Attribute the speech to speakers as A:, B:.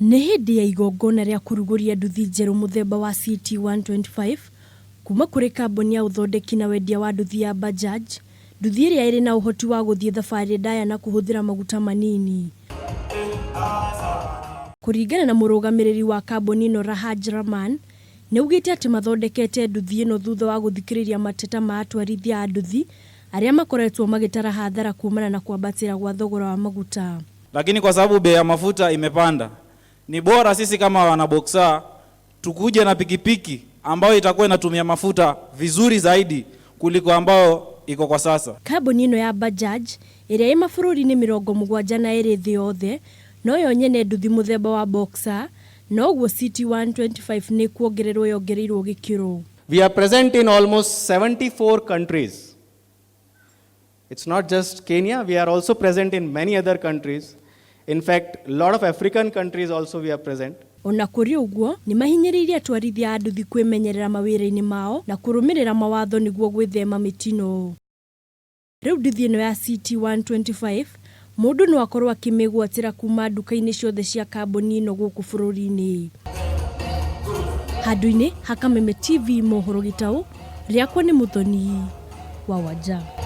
A: Nĩ hĩndĩ ya igongona rĩa kũrugũria nduthi njerũ mũthemba wa CT125 kuma kũrĩ kambuni ya ũthondeki na wendia wa nduthi ya Bajaj, nduthi ĩrĩa ĩrĩ na ũhoti wa gũthiĩ thabarĩ ndaya na kũhũthĩra maguta manini. Kũringana na mũrũgamĩrĩri wa kambuni ĩno Rahaj Raman, nĩ augĩte atĩ mathondekete nduthi ĩno thutha wa gũthikĩrĩria mateta ma atwarithia a nduthi arĩa makoretwo magĩtara hathara kumana na kwambatĩra gwa thogora wa maguta.
B: Lakini kwa sababu bei ya mafuta imepanda, ni bora sisi kama wanaBoxer tukuje na pikipiki ambayo itakuwa inatumia mafuta vizuri zaidi kuliko ambayo iko kwa sasa.
A: Kambuni ĩno ya Bajaj ĩrĩa ĩ mabũrũri-inĩ 72 thĩ yothe noyo nyene nduthi mũthemba wa Boxer na ũguo CT125 nĩ kuongererwo yongereirwo gĩkĩro.
C: We are present in almost 74 countries. It's not just Kenya, we are also present in many other countries. In fact, a lot of African countries also we are present.
A: Ona kũrĩ ũguo, nĩ mahinyĩrĩirie atwarithia a nduthi kwĩmenyerera mawĩra-inĩ mao na kũrũmĩrĩra mawatho nĩguo gwĩthema mĩtino. Rĩu nduthi ĩno ya CT125 mũndũ no akorwo akĩmĩgwatĩra kuma nduka-inĩ ciothe cia kambuni ĩno gũkũ bũrũri-inĩ. Handũ-inĩ ha Kameme TV mohoro gĩtaũ, rĩakwa nĩ Mũthoni wa Wanja.